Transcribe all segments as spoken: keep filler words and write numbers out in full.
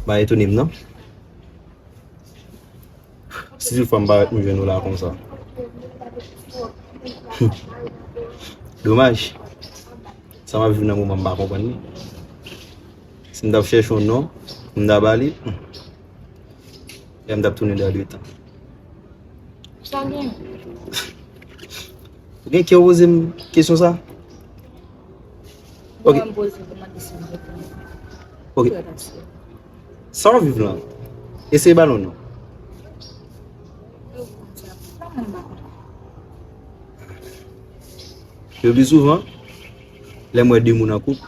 Pa etone m non. Si toutfwa m parèt m jwenn ou la konsa. Domaj. Sa m ap viv nan moman m pa konprann li. Si m t ap chèche yon non, m ta ba li. E m t ap tounen dèyè letan. Sa gen? Ou gen kè w poze m kesyon sa? Ok. Mwen m poze w, mande si m reponn. Ok. Sa w ap viv lan? Eseye ba l yon non. Le pli souvan, lè m wè de moun an koup,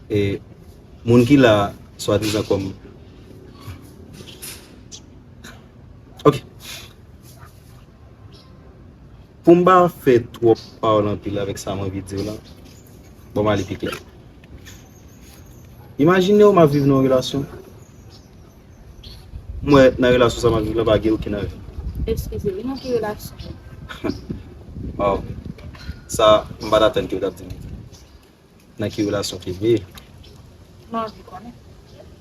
e moun ki la, swadizan kòm, ok. Pou m pa fè twòp pawòl anpil avèk sa m anvi di w la, bon, m ale pi klè. Imajine w m ap viv nan yon relasyon. M wè nan relasyon sa m ap viv la pa gen okenn avi. Eskize, li nan ki relasyon? Waw. Sa, m pa t atann ke w t ap di m. Nan ki relasyon ke l ye? M anvi konnen.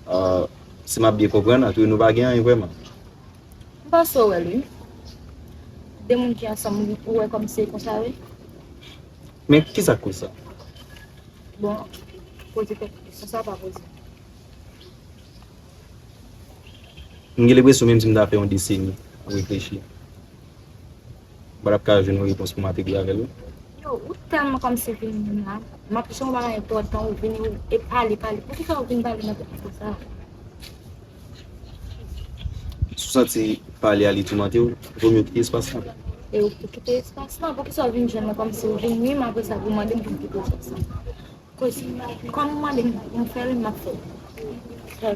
Ah, si m ap byen konprann, antre nou pa gen anyen vrèman. M panse w wè l wi. De moun ki ansanm ou wè kòmsi e konsa wi. Men kisa k koz sa? Bon, poze tèt ou kesyon sa, pa poze. M gen lenpresyon menm si m ta fè yon deseni ap reflechi, m pa t ap ka jwenn yon repons pou m ategre avè l wi. Yo, ou tèlman kòmsi vin menm la. M ap jan w bagay enpòtan, ou vini, ou, e pale, pale. Poukisa ou vin pale nan tèt mwen konsa? Si w santi pale a li toumante w, vomye w kite espas lan. E ou pou kite espas lan, poukisa w vin jwenn mwen kòmsi ou vin nwi m, apre sa pou mande m pou m kite espas lan? Koz, kòm ou mande m pou m fè l, m ap fè l.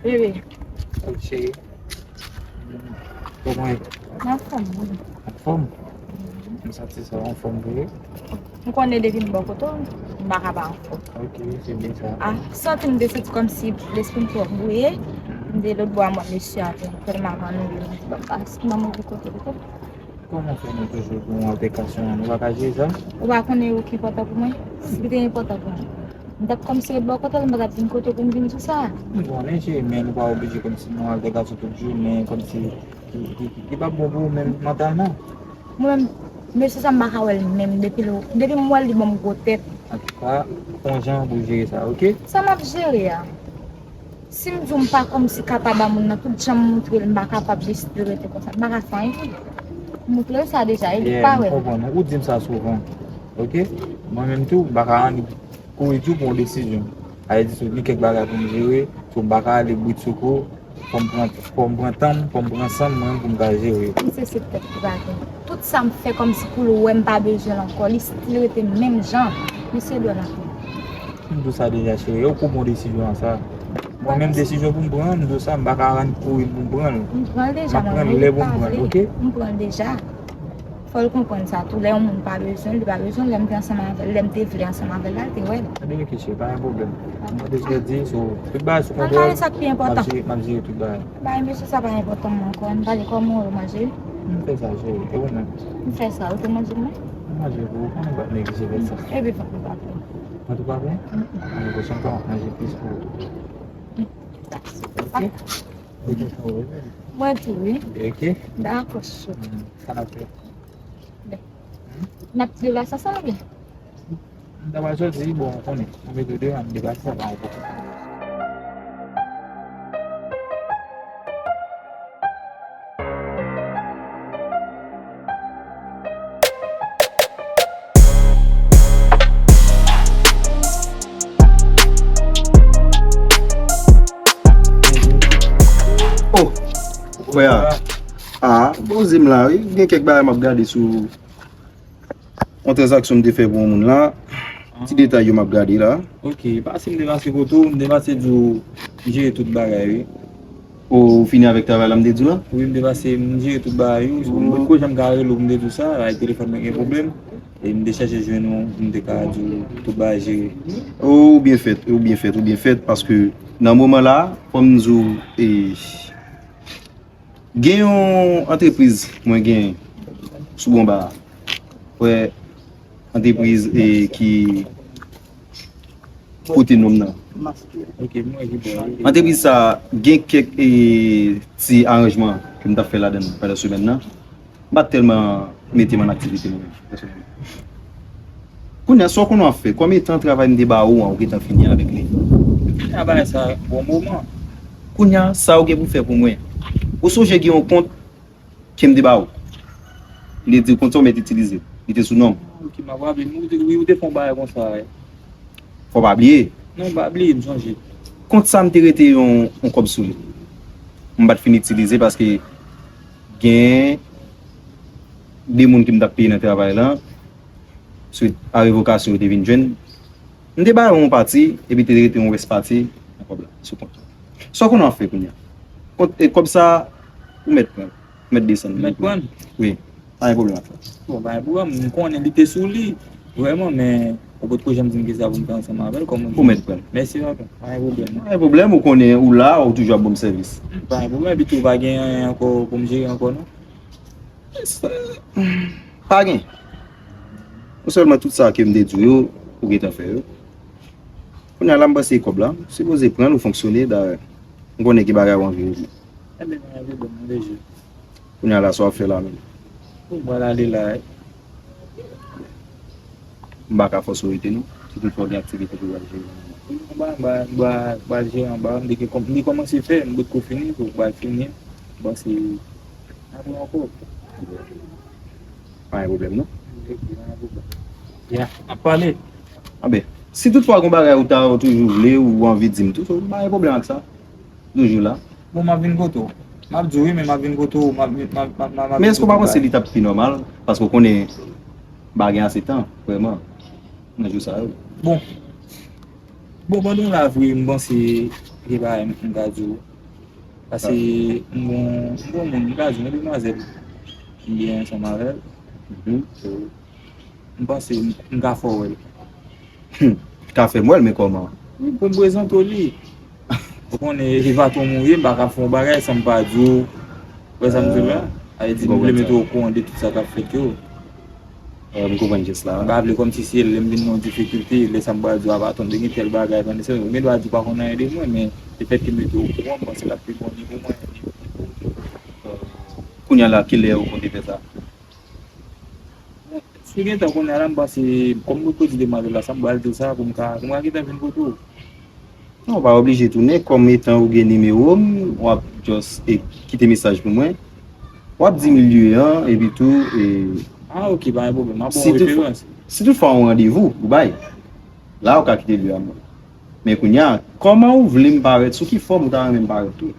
Bebe. Wi, cheri. Kòman w ye? M anfòm, wi. Anfòm? M santi sa w anfòm vre. M konnen depi m bò kote w, m pa ka pa anfòm. Ok, se byen sa. Ah, santi m te santi kòmsi lespri m twò bwouye. M te lòtbò a mwen mesye a tou, tèlman m annuiye, m di, "Bon, pa, si m nan move kote, kote." Kòman fè nou toujou gen yon altèkasyon, nou pa ka jere zam? Ou pa konnen ou ki enpòtan pou mwen? Si w te enpòtan pou mwen, m t ap kòmsi ret bò kote l, m pa t ap vin kote w pou m vin di w sa. M konnen, cheri, men nou pa oblije kòmsi nan altèkasyon tout jounen, kòmsi ki, ki, ki, ki p ap bon pou ou menm mantalman. Mwen menm, mesye sa m pa ka wè l menm depi l, depi m wè l li ban m gwo tèt. Antouka, fè yon jan pou w jere sa, ok? Sa m ap jere a? Si m di w m pa kòmsi kapab a moun nan, tout jan m moutre l, m pa kapab deside rete konsa. M pa ka fè anyen pou li. M moutre l sa deja, e li pa wè l. Yeah, m konprann ou. Ou di m sa souvan. Ok? Mwen menm tou, m pa ka annik kouri di w pou yon desizyon. Sa vle di, si w gen kèk bagay pou m jere, so m pa ka ale brit sou kou, fò m pran, fò m pran tan m, fò m pran san m, mwen menm pou m ka jere. Misye se tèt ki pa gen. Tout sa m fè kòmsi pou l wè m pa bezwen l ankò, li still rete menm jan. Misye dwòl anpil. M di w sa deja, cheri. E ou k pran desizyon an sa. Mwen menm desizyon pou m pran, m di w sa, m pa ka rann kouri pou m pran l. M pran l deja, m ap pran l lè pou m pran l, ok? M pran l deja. Fò l konprann sa tou. Lè yon moun pa bezwen l, li pa bezwen l. Lè m te ansanm avè l, lè m te vle ansanm avè l la, l te wè l. Ebyen, ok, cheri, pa gen pwoblèm. Mwen te jodi, so, tout bagay sou kontwòl. Sa k pi enpòtan. M ap jere, m ap jere tout bagay. Bay mesye sa pa enpòtan mwen ankò. M pale kòman ou manje? M fè sa, cheri. E ou menm? M fè sa. Ou te manje mwen? M manje pou ou. Konnen m p ap neglije fè sa. Epi vant ou pa plen. Vant ou pa plen? Ane pwochèn, m ap manje plis pou ou. Ok? Mwen tou, wi. Ok? Dakò, chou. Sa n ap fè? N ap deplase ansanm, wi. M ta pral soti, bon, ou konnen, mwen mete w deyò, m deplase, sa pa enpòtan. Oh, frè a. Ah, bon, zim la, wi. Gen kèk bagay m ap gade sou yon tranzaksyon m te fè pou yon moun la. Ti detay yo m ap gade la. Ok, pase m te pase kote w, m te pase di w m jere tout bagay, wi. Ou fini avèk travay la m te di w la? Wi, m te pase, m jere tout bagay, wi. M potko janm ka rele w pou m te di w sa, avèk telefòn mwen gen pwoblèm. E m te chèche jwenn ou, m te ka di w tout bagay jere. Ou byen fèt, ou byen fèt, ou byen fèt, paske nan moman la, fò m di w, e, gen yon antrepriz mwen gen sou Bonba a. Wè, antrepriz, e, ki pote non m nan. Ok, m wè ki bò. Antrepriz sa gen kèk, e, ti aranjman ke m t ap fè ladan l pandan semèn nan. M pa t tèlman mete m an aktivite mwen menm, pèsonèlman. Kounye a, sa w konnen w ap fè? Konbyen tan travay m te ba ou an, ou gentan fini avèk li? Kounye a, bagay sa bon moman. Kounye a, sa ou gen pou fè pou mwen? Ou sonje gen yon kont ke m te ba ou? M te di w kont sa w mèt itilize. Li te sou non m. Ok, m ap raple m. Wi, ou te fè yon bagay konsa, wi. Fò w pa bliye. Non, m pa bliye, m sonje. Kont sa, m te rete yon, yon kòb sou li. M pa t fin itilize paske gen de moun ke m t ap peye nan travay la, swit a revokasyon yo te vin jwenn. M te ba yo yon pati, epi te rete yon rès pati nan kòb la, sou kont la. Sa w konnen w ap fè kounye a? Kont, e, kòb sa, ou mèt pran l. Mèt desann. Mèt pran? Wi. Pa gen pwoblèm ak sa. Bon, pa gen pwoblèm. M konnen li te sou li. Vrèman, men ou potko janm di m kisa pou m fè ansanm avè l, kòman ou di? Ou mèt pran. Mèsi, papa. Pa gen pwoblèm, non. Pa gen pwoblèm, ou konnen ou la, ou toujou ap ban m sèvis. Pa gen pwoblèm, epi tou, pa gen anyen ankò pou m jere ankò, non? Pa gen. Non sèlman tout sa ke m te di w yo, ou gentan fè yo. Kounye a la, m panse kòb la, m sipoze pran l, ou fonksyone, dayè. M konnen ki bagay ou anvi regle. Enben, mwen anvi bon, mwen deje. Kounye a la, sa w ap fè la menm? Bon, m pral ale la, wi. M pa ka fòse w rete, non. Si toutfwa w gen aktivite pou w al jere. M ba, m ba, m ba, m ba jere anba, m te gen kòm, m te kòmanse fè, m potko fini, fòk m ba fini. M panse, apre ankò. Pa gen pwoblèm, non. Ok, pa gen pwoblèm. Ya, n ap pale. Anben, si toutfwa gon bagay ou ta toujou vle, ou anvi di m tou, pa gen pwoblèm ak sa. Toujou la. Bon, m ap vin kote w. M ap di w wi, men m ap vin kote w. M ap, m ap, m ap, m ap, m ap Men èske w pa panse li t ap pi nòmal? Paske w konnen m pa gen ase tan, vrèman, nan jou sa yo. Bon. Bon, pandan w la vre, m panse gen bagay m, m ka di w. Paske m gon, m gon moun, m ka di w, yon demwazèl m byen ansanm avè l. Mhm. So, m panse m, m ka fè w wè l. Hmm. Ka fè m wè l, men kòman? Wi, pou m prezante w li. Ou konnen, e patwon m ou ye, m pa ka fè yon bagay san m pa di w. Ou wè sa m di w la? Sa vle di, m vle mete w okouran de tout sa k ap fèt yo. M konprann jès la. M pa vle kòmsi se lè m vin nan yon difikilte, lè sa m pral di w a pa tann, te gen tèl bagay, tande, se, ou gen dwa di w pa konn anyen de mwen, men lefètke m mete w okouran, m panse l ap pi bon ni pou mwen, ni pou ou tou. Kounye a la, kilè ou konte fè sa? Si w gen tan kounye a la, m panse, kòm m poko di demwazèl la sa, m pral di w sa pou m ka, pou m ka gentan vin kote w. Non, w pa oblije tounen, kòm etan ou gen nimewo m, w ap just, e, kite mesaj pou mwen. W ap di m lye an, epi tou, e, Ah, ok, pa gen pwoblèm. M ap ba w referans. Si toutfwa yon randevou ou bay, la ou ka kite lye a mwen. Men kounye a, kòman ou vle m parèt, sou ki fòm ou ta renmen m parèt tou?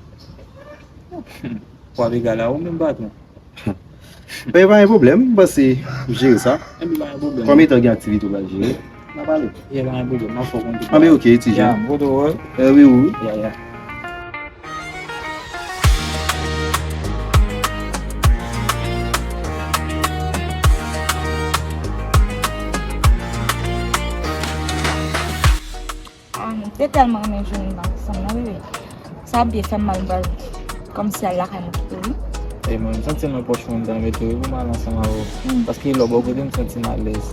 W ap egal a ou menm, patwon. Ben, pa gen pwoblèm, m panse m jere sa. Enben, pa gen pwoblèm. Kòm etan gen aktivite w pral jere, n a pale. Yeah, pa gen pwoblèm, m ap fè w konn tou. Anben, ok, ti jan. Yeah, m kontan wè w. Eh, wi, wi, wi. Yeah, yeah. Te tèlman renmen jwenn ansanm nan, bebe. Sa ap byen fè m mal, m pral kòmsi al lakay mwen kite w, wi. E mwen, m santi l nan pòch mwen, m ta mete w pou m al ansanm avè w. Hmm. Paske lè w bò kote m, m santi m alèz.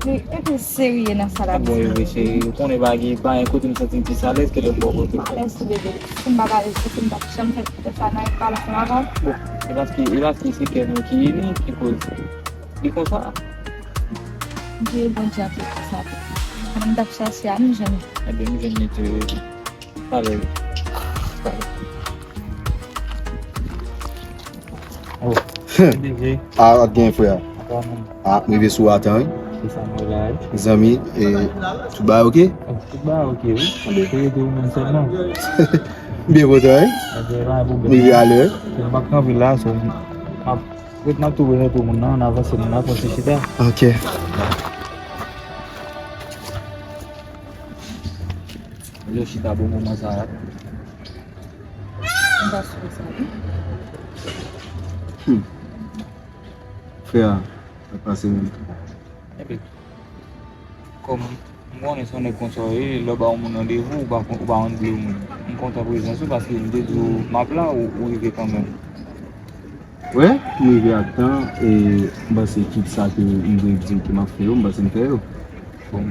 Wi, epi l serye nan sa l ap di. Bon, e vre, cheri, ou konnen pa gen, pa gen kote m santi m plis alèz ke lè m bò kote w. Alèz tou, bebe. Si m pa t alèz, si m t ap janm fè tout sa nan pale ansanm avè w. Bon, e paske, e paske se kè mwen ki li, ki koz li konsa. Bondye, Bondye ap fè sa. Mwen m t ap chache a, m jwenn. Ebyen, m jwenn li tou. Pale. Pale. Oh. Bebe. Ah, ap gen frè. Apa, man. Ah, m rive sou atan, wi. Se sa mwen la, wi. Zanmi, e, tout bagay oke? Oh, tout bagay oke, wi. Anben. Pou ede ou menm sèlman. M byen kontan, wi. Ebyen, pa gen pwoblèm. M rive alè, wi. M ap kanpe la, so, m ap, ret m ap tou prezante moun nan, ann avanse, moun nan pran ti chita. Oke. Yo chita bon moman sa a. M pa sou sa, wi. Hmm. Frè a, sa pase menm. Ebyen, kòm m konnen se yon nèg konsa w ye, lè w ba yon moun randevou, ou pa, ou pa rann vle moun. M kontan prezans ou paske m te di w m ap la, ou, ou rive kanmenm. Wi, m rive ak tan, e m panse tout sa ke m dwe di w ke m ap fè yo, m panse m fè yo. Bon,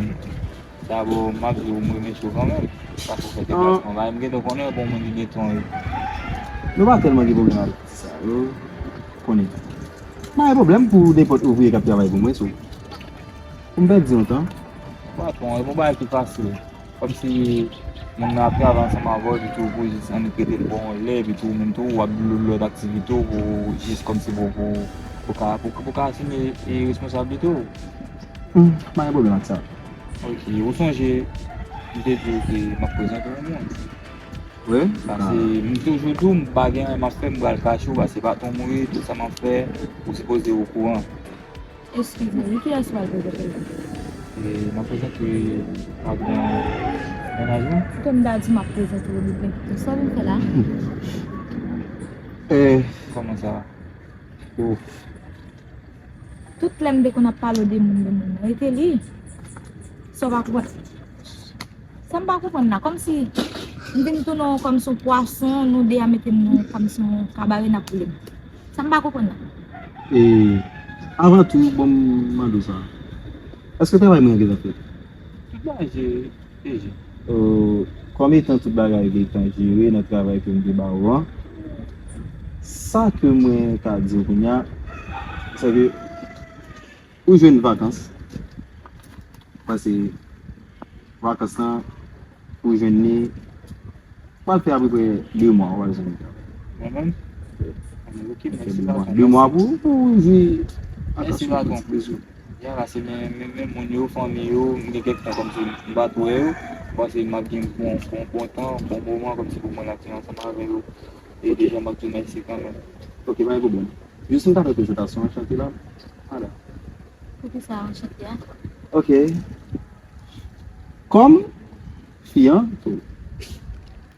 dabò, m ap di w, m remèsye w kanmenm. Paske w fè deplasman. Bagay m gentan konnen w bon moun, li gentan ye. Nou pa tèlman gen pwoblèm avèk sa yo. Konnen. M pa gen pwoblèm pou nenpòt ouvriye k ap travay pou mwen, so. Pou m pèdi yon tan. Patwon, e pou bagay ki fasil. Kòmsi moun nan ap travay ansanm avè w, epi tou pou jis annik rete l ba w yon lè, epi tou ou menm tou, w ap di l lòt aktivite w pou jis kòmsi pou, pou, pou ka, pou, pou ka asime e responsablite w. Hmm, pa gen pwoblèm ak sa. Ok, ou sonje, m te di w ke m ap prezante w yon moun. Wi? Paske m toujou di w, m pa gen anyen m ap fè, m pral kache w, paske se pa ton mwen ye, tout sa m ap fè, ou sipoze okouran. Eskize m, kiyès w al prezante la? E, m ap prezante patwon mennaj mwen. Kòm m ta di m ap prezante w, li plen tout sa l fè la. Eh. Kòman sa? Oh. Tout lè m te konn ap pale w de moun, de moun, rete li. Sa w pa konprann? Sa m pa konprann la, kòmsi m vin tounen w kòmsi yon pwason, nou de a mete nou kòmsi yon kabare n ap boule. Sa m pa konprann la. E, avan tou, bon, m mande w sa. Èske travay mwen an gentan fèt? Tout bagay jere, jere. Euh, kòm etan tout bagay gentan jere nan travay ke m te ba ou an, sa ke mwen ka di w kounye a, se ke ou jwenn vakans. Paske vakans lan, ou jwenn li, pral fè apeprè de mwa, ou pral jwenn li. Mwen menm? Ok, mèsi patwon. De mwa pou, pou jwi vakans ou, pou ti bezwen. Ya, la se men, men, men moun yo, fanmi yo, m gen kèk tan kòmsi m pa t wè yo. M panse m ap gen bon, bon, bon tan, bon moman kòmsi pou mwen la fini ansanm avè yo. E deja m ap di w mèsi kanmenm. Ok, pa gen pwoblèm. Jis m ta fè prezantasyon an, chante la. Ala. Poukisa anchante a? Ok. Kòm fi an, tou,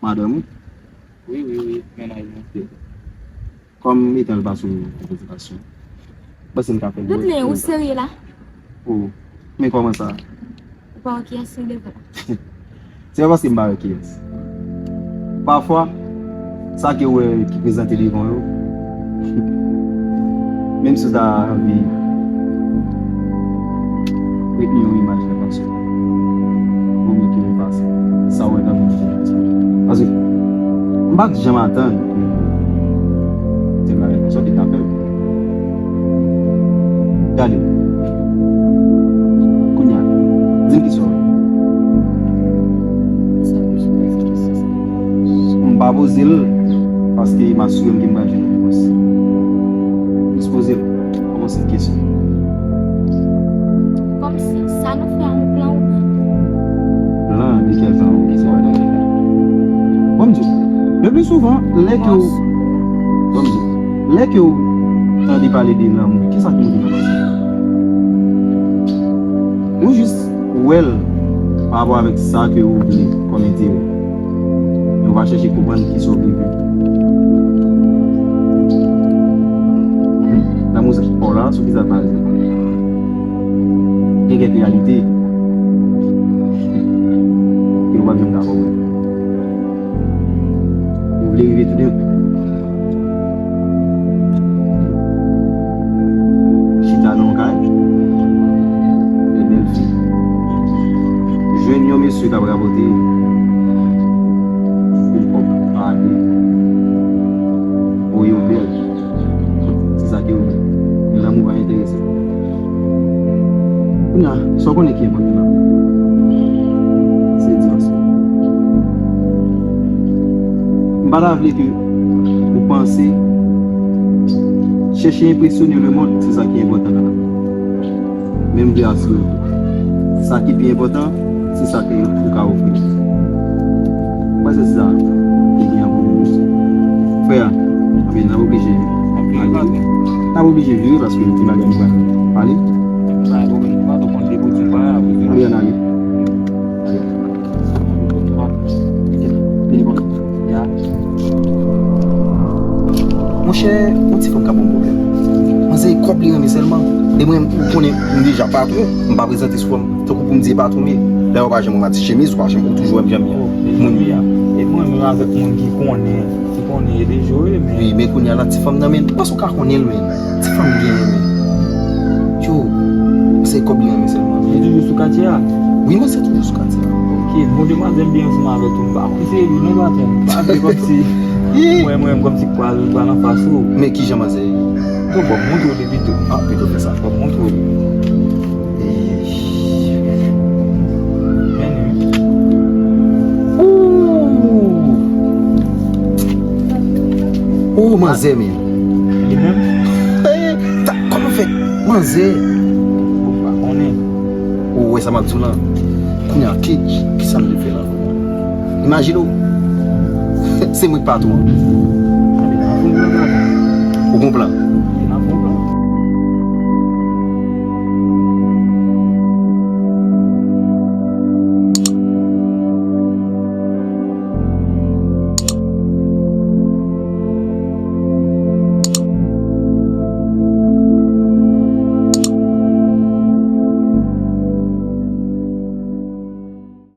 madanm ou? Wi, wi, wi, mennaj mwen. Ok. Kòm etan l pa sou reprezantasyon. Panse m ka fè l. Dudley, ou serye la? Oh, men kòman sa? Ou pa wè kiyès ki devan? Se pa paske m pa wè kiyès. Pafwa, sa ke w wè ki prezante devan yo, menm si w ta anvi retni yon imaj nan panse w, vo mye ke w efase sa w wè nan fon figi w. Paske m pa t janm atann ke se bagay konsa w te ka fè l. Gade. Kounye a, di m kisa w wè. Kisa w bezwen poze kesyon sa? M pa poze l paske m asire m ke m pral jwenn yon repons. Jis poze l kòm yon senp kesyon. Kòmsi, sa nou fè a, nou plan oubyen? Plan? De kèl plan? Kisa w ap pale la? Bon, m di w, le pli souvan, lè ke w, bon, m di w, lè ke w tande pale de lanmou, kisa k moute nan panse w? Ou jis wè l pa rapò avèk sa ke ou vle kòm enterè. Men ou pa chèche konprann kisa w vle viv. Lanmou sa ki pa w la, sou kisa l baze? Gen kèk reyalite ke w pa Mwen dakò, wi. Ou vle rive toude? Chita nan yon kay, de bèl fi. Jwenn yon mesye k ap rapote pou kòb pa ale. Voye yon bèl. Se sa ke ou vle. Men lanmou pa enterese w. Kounye a, sa w konnen ki enpòtan la? Se divòs. M pa ta vle ke ou panse chèche enpresyone lemonn, se sa ki enpòtan la. Men m vle asire w, sa ki pi enpòtan, se sa ke ou ka ofri. Mwen se sa ki gen pou ou. Frè, anben, n ap oblije ale. N ap oblije vire paske gen ti bagay nou pral pale. Anben, ann ale. Monchè, yon ti fanm ka ban m pwoblèm. Manzè, e kòb li renmen sèlman. E mwen, ou konnen, m deja patwon, m pa prezante sou fòm. Tankou pou m di e patwon m ye. Lè ou pa janm wè m a ti chemiz, ou pa janm, ou toujou wè m janm ye. Moun m ye a. E mwen menm avèk moun ki konnen, ki konnen e deja w ye, men. Wi, men kounye a la, ti fanm nan, men, ou panse ou ka konnen l, men. Ti fanm genyen, men. Yo, se kòb li renmen sèlman. Li toujou sou katye a? Wi, men se toujou sou katye a. Ok, bon, demwazèl byen ansanm avèk ou, m pa kwè se li, non, patwon. Pa vle kòmsi, mwen, mwen, kòmsi pral, pral anfas ou. Men kijan manzè ye? Bon, bon, montre w li pito. Ah, pito fè sa. Bon, montre w li. Ooh! Ooh, manzè, men. Li menm? Eh, ta, kòman fè? Manzè. Ou pa konnen. Ou wè sa m ap di w lan? Kounye a, ki, ki sa m vle fè la? Imajine w. Se mwen k patwon an. Ou gon plan?